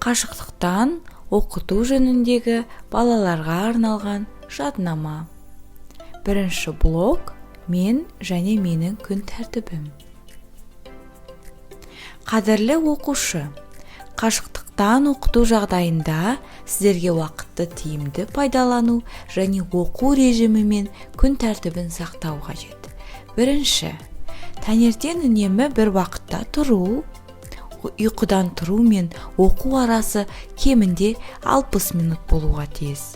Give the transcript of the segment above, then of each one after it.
Қашықтықтан оқыту жөніндегі балаларға арналған жаднама. Бірінші блок: мен және менің күн тәртібім. Қадірлі оқушы, қашықтықтан оқыту жағдайында сіздерге уақытты тиімді пайдалану және оқу режимі мен күн тәртібін сақтау қажет. Бірінші, таңертең үнемі бір уақытта тұру. Ұйқыдан тұру мен оқу арасы кемінде 60 минут болуға тиіс.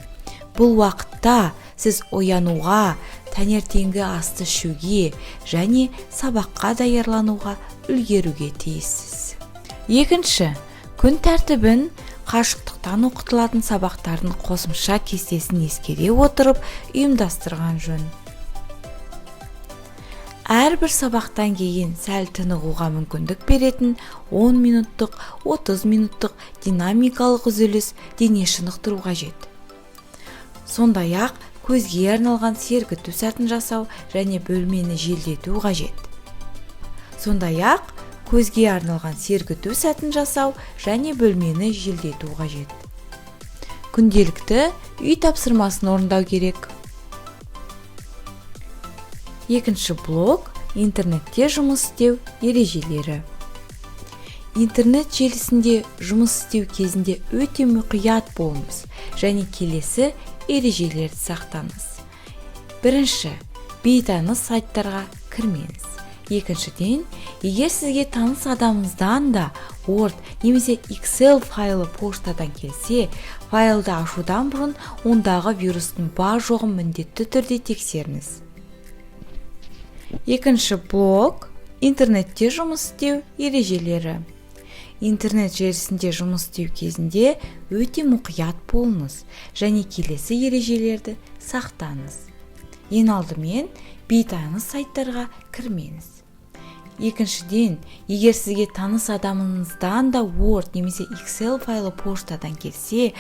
Бұл уақытта сіз оянуға, таңертеңгі асты ішуге және сабаққа даярлануға үлгеруге тиіссіз. Екінші, күн тәртібін қашықтықтан оқытылатын сабақтардың қосымша кестесін ескере отырып ұйымдастырған жөн. Әрбір сабақтан кейін сәл тынығуға мүмкіндік беретін 10 минуттық, 30 минуттық динамикалық үзіліс, дене шынықтыру қажет. Сондай-ақ көзге арналған сергіту сәтін жасау және бөлмені желдету қажет. Сондай-ақ көзге арналған сергіту сәтін жасау және бөлмені желдету қажет. Күнделікті үй тапсырмасын орындау керек. Екінші блок: интернетте жұмыс істеу ережелері. Интернет желісінде жұмыс істеу кезінде өте мұқият болыңыз және келесі ережелерді сақтаңыз. Бірінші, бейтаныс сайттарға кірмеңіз. Екіншіден, егер сізге таныс адамыңыздан да Word немесе Excel файлы поштадан келсе, файлды ашудан бұрын ондағы вирустың бар жоғын міндетті түрде тексеріңіз. Екінші блок: интернетте жұмыс істеу ережелері. Интернет желісінде жұмыс істеу кезінде өте мұқият болыңыз және келесі ережелерді сақтаңыз. Ең алдымен, бейтаныс сайттарға кірмеңіз. Екіншіден, егер сізге таныс адамыңыздан да Word немесе Excel файлы поштадан келсе,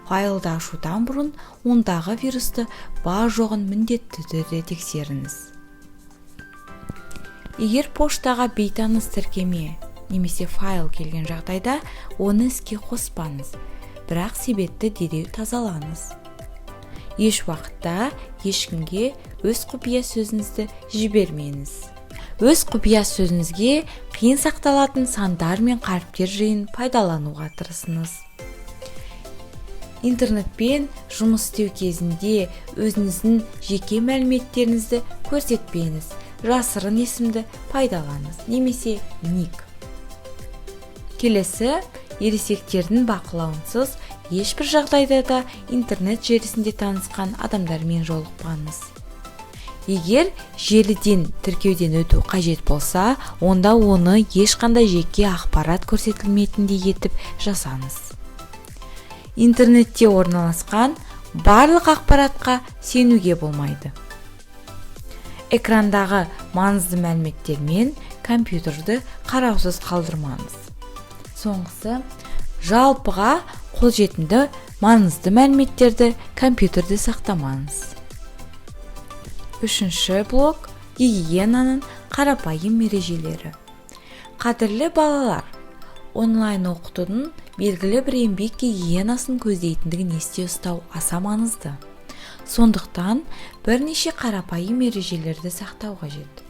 файлды ашудан бұрын ондағы вирусты бар жоғын міндетті түрде тексеріңіз. Егер поштаға бейтаныс тіркеме немесе файл келген жағдайда, оны іске қоспаңыз, бірақ себетті дереу тазалаңыз. Еш уақытта ешкімге өз құпия сөзіңізді жібермеңіз. Өз құпия сөзіңізге қиын сақталатын сандар мен қаріптер жиынын пайдалануға тырысыңыз. Интернетпен жұмыс істеу кезінде өзіңіздің жеке мәліметтеріңізді көрсетпеңіз, жасырын есімді пайдаланыңыз немесе ник. Келесі, ересектердің бақылауынсыз ешбір жағдайда да интернет желісінде танысқан адамдармен жолықпаңыз. Егер желіден тіркеуден өту қажет болса, онда оны ешқандай жеке ақпарат көрсетілмейтіндей етіп жасаңыз. Интернетте орналасқан барлық ақпаратқа сенуге болмайды. Экрандағы маңызды мәліметтермен компьютерді қараусыз қалдырмаңыз. Соңғысы, жалпыға қолжетімді маңызды мәліметтерді компьютерде сақтамаңыз. Үшінші блок: гигиенаның қарапайым ережелері. Қадірлі балалар, онлайн оқытудың белгілі бір еңбек гигиенасын көздейтіндігін есте ұстау аса маңызды. Сондықтан бірнеше қарапайым ережелерді сақтау қажет.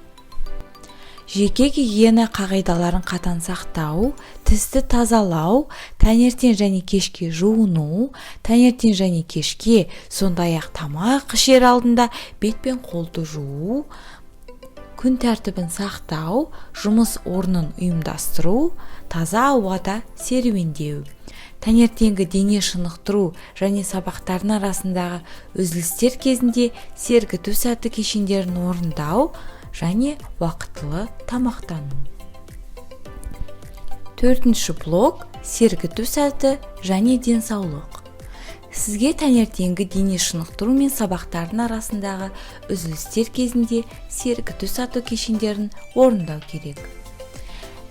Жеке гигиена қағидаларын қатаң сақтау: тісті тазалау, таңертең және кешке жуыну, таңертең және кешке, сондай-ақ тамақ ішер алдында бет пен қолды жуу, күн тәртібін сақтау, жұмыс орнын ұйымдастыру, таза ауада серуендеу, таңертеңгі дене шынықтыру және сабақтардың арасындағы үзілістер кезінде сергіту сәті кешендерін орындау және уақытылы тамақтану. Төртінші блок: сергіту сәті және денсаулық. Сізге таңертеңгі дене шынықтыру мен сабақтардың арасындағы үзілістер кезінде сергіту сәті кешендерін орындау керек.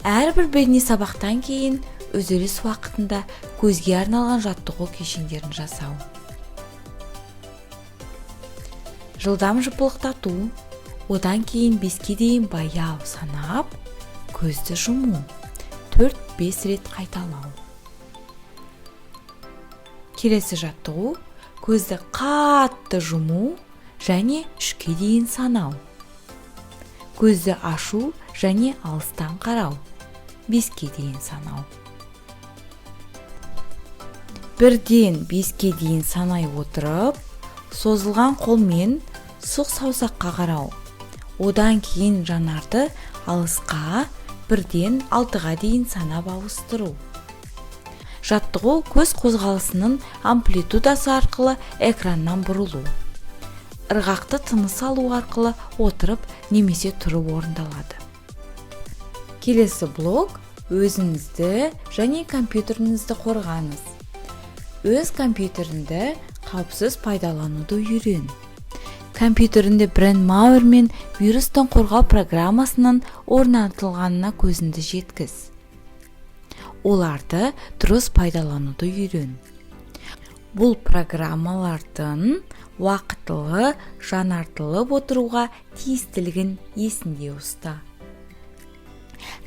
Әрбір бейне сабақтан кейін үзіліс уақытында көзге арналған жаттығу кешендерін жасау, жылдам жыпылықтату, одан кейін 5-ке дейін баяу санап, көзді жұму, 4-5 рет қайталау. Келесі жаттығу: көзді қатты жұму және 3-ке дейін санау, көзді ашу және алыстан қарау, 5-ке дейін санау. 1-ден 5-ке дейін санай отырып, созылған қолмен сұқ саусаққа қарау, одан кейін жанарды алысқа 1-ден 6-ға дейін санап ауыстыру. Жаттығу: көз қозғалысының амплитудасы арқылы экраннан бұрылу. Ырғақты тыныс алу арқылы отырып немесе тұрып орындалады. Келесі блок: өзіңізді және компьютеріңізді қорғаңыз. Өз компьютеріңді қауіпсіз пайдалануды үйрен. Компьютеріңде брандмауэр мен вирустан қорғау программасының орнатылғанына көзіңді жеткіз. Оларды дұрыс пайдалануды үйрен. Бұл программалардың уақытылы жаңартылып отыруға тиістілігін есіңде ұста.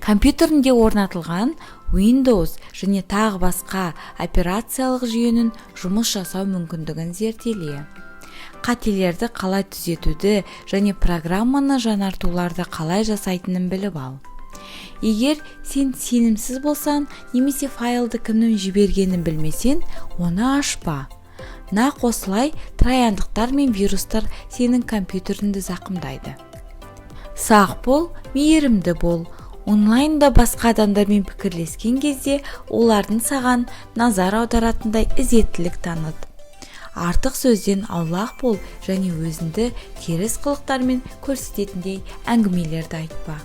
Компьютерінде орнатылған Windows және тағы басқа операциялық жүйенің жұмыс жасау мүмкіндігін зерделе. Қателерді қалай түзетуді және программаны жаңартуларды қалай жасайтынын біліп ал. Егер сен сенімсіз болсаң немесе файлды кімнің жібергенін білмесең, оны ашпа. Нақ осылай трояндықтар мен вирустар сенің компьютеріңді зақымдайды. Сақ бол, мейірімді бол. Онлайнда басқа адамдармен пікірлескен кезде олардың саған назар аударатындай ізеттілік таныт. Артық сөзден аулақ бол және өзіңді теріс қылықтармен көрсететіндей әңгімелерді айтпа.